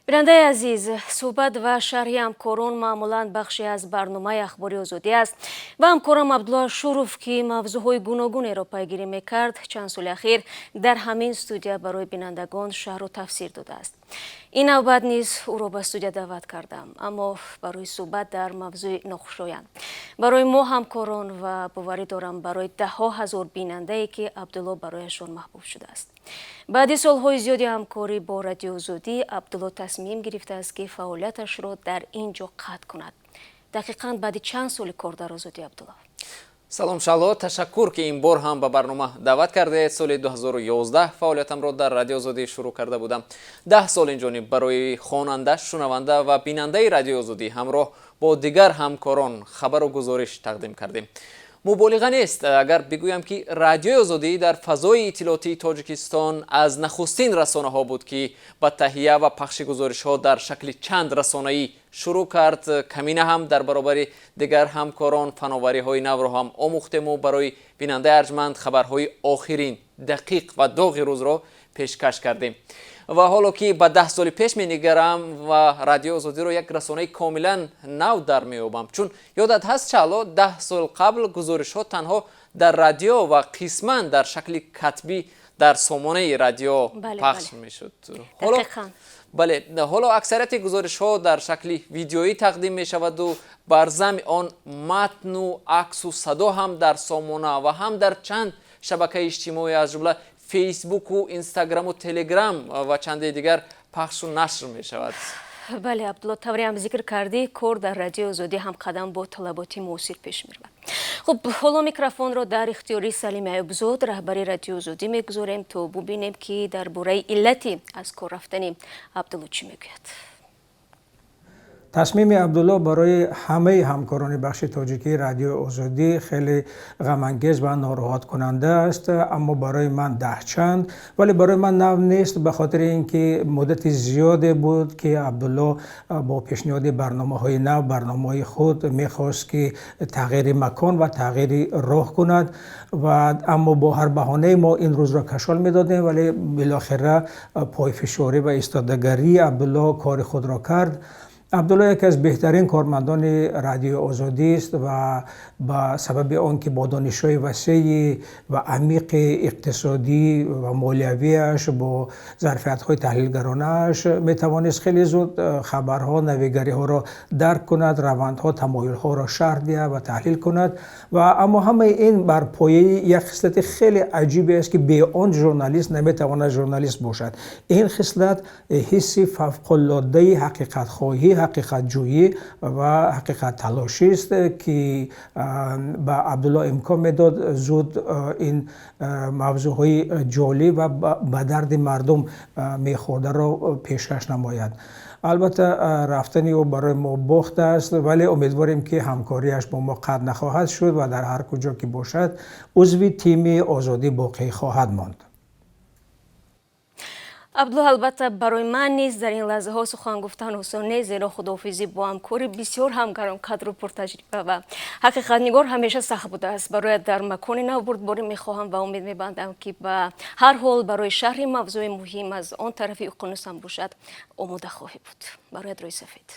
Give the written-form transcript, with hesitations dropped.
Бинандаи азиз, суҳбат ва шарҳи ҳамкорон маъмулан бахше аз барномаи Ахбори Озодӣ аст ва ҳамкорам Абдулло Ашуров, ки мавзӯъҳои гуногунеро пайгирӣ мекард, чанд соли ахир дар ҳамин студия барои бинандагон шарҳу тафсир додааст. Ин навбат низ ӯро ба студия даъват кардам, аммо барои суҳбат дар мавзӯи нохушоянд барои мо ҳамкорон ва, боварӣ дорам, барои даҳҳо ҳазор бинандае, ки Абдулло барояшон маҳбуб шудааст. Баъди солҳои зиёди ҳамкорӣ бо Радиои Озодӣ, Абдулло тасмим гирифтааст, ки фаъолияташро дар ин ҷо қатъ кунад. Дақиқан баъди чанд соли кор дар Озодӣ, Абдулло? Салом, Шаҳло, ташаккур, ки ин бор ҳам ба барнома даъват кардед. Соли 2011 фаъолиятамро дар Радиои Озодӣ шурӯъ карда будам. 10 сол инҷониб барои хонанда, шунаванда ва бинандаи Радиои Озодӣ ҳамроҳ бо дигар ҳамкорон хабару гузориш тақдим кардем. Муболиға нест, агар бигӯям, ки Радиои Озодӣ дар фазои иттилоотии Тоҷикистон аз нахустин расонаҳо буд, ки ба таҳия ва пахши гузоришҳо дар шакли чанд расонаӣ шурӯъ кард. Камина ҳам дар баробари дигар ҳамкорон фановариҳои навро ҳам омӯхтему барои бинандаи арҷманд хабарҳои охирин, дақиқ ва доғи рӯзро пешкаш кардем. Ва ҳоло ки ба 10 соли пеш менигарам ва Радиои Озодиро як расонаи комилан нав дар меёбам, чун ёдат ҳаст, Шаҳло, 10 сол қабл гузоришҳо танҳо дар радио ва қисман дар шакли катбӣ дар сомонаи радио пахш мешуд. Бале, ҳоло аксарияти гузоришҳо дар шакли видеоӣ тақдим мешаваду бар зами он матну аксу садо ҳам дар сомона ва ҳам дар чанд шабакаи иҷтимоӣ, аз ҷумла Фейсбуку, Инстаграму, Телеграм ва чанде дигар пахшу нашр мешавад. Бале, Абдулло, тавре ҳам зикр кардӣ, кор дар Радиои Озодӣ ҳамқадам бо талаботи муосир пеш меравад. Хуб, ҳоло микрофонро дар ихтиёри Салим Аюбзод, раҳбари Радиои Озодӣ, мегузорем, то бубинем, ки дар бораи иллати аз кор рафтани Абдулло чӣ мегӯяд. Тасмими Абдулло барои ҳамаи ҳамкорони бахши тоҷикии Радиои Озодӣ хеле ғамангез ва нороҳаткунанда аст, аммо барои ман даҳчанд, вале барои ман нав нест, ба хотири ин ки муддати зиёде буд, ки Абдулло бо пешниҳоди барномаҳои нав, барномаҳои худ мехост, ки тағйири макон ва тағйири роҳ кунад ва аммо бо ҳар баҳонае мо ин рӯзро кашол медодем. Вале билохира пойфишорӣ ва истодагарии Абдулло кори худро кард. Абдулло яке аз беҳтарин кормандони Радиои Озодӣ аст ва ба сабаби он ки бо донишҳои васеи ва амиқи иқтисодӣ ва молиявиаш, бо зарфиятҳои таҳлилгаронааш метавонист хеле зуд хабарҳо, навигариҳоро дарк кунад, равандҳо, тамоюлҳоро шарҳ диҳад ва таҳлил кунад. Ва аммо ҳамаи ин бар пояи як хислати хеле аҷибе аст, ки бе он журналист наметавонад журналист бошад. Ин хислат ҳисси фавқулодаи ҳақиқатхоҳӣ, ҳақиқатҷӯӣ ва ҳақиқатталошист, ки ба Абдулло имкон медод зуд ин мавзӯъҳои ҷолиб ва ба дарди мардум мехӯрдаро пешкаш намояд. Албатта, рафтани ӯ барои мо бохт аст, вале умедворем, ки ҳамкориаш бо мо қатъ нахоҳад шуд ва дар ҳар куҷо ки бошад, узви тими Озодӣ боқӣ хоҳад монд. Абдулло, албатта, барои ман низ дар ин лаҳзаҳо сухан гуфтан осон нест, зеро худоҳофизӣ бо ҳамкори бисёр ҳам гаронқадру пуртаҷриба ва ҳақиқатнигор ҳамеша сахт будааст. Барояд дар макони нав бурдборӣ мехоҳам ва умед мебандам, ки ба ҳар ҳол барои шарҳи мавзӯи муҳим аз он тарафи уқёнус ҳам бошад, омода хоҳӣ буд. Барояд рӯи сафед.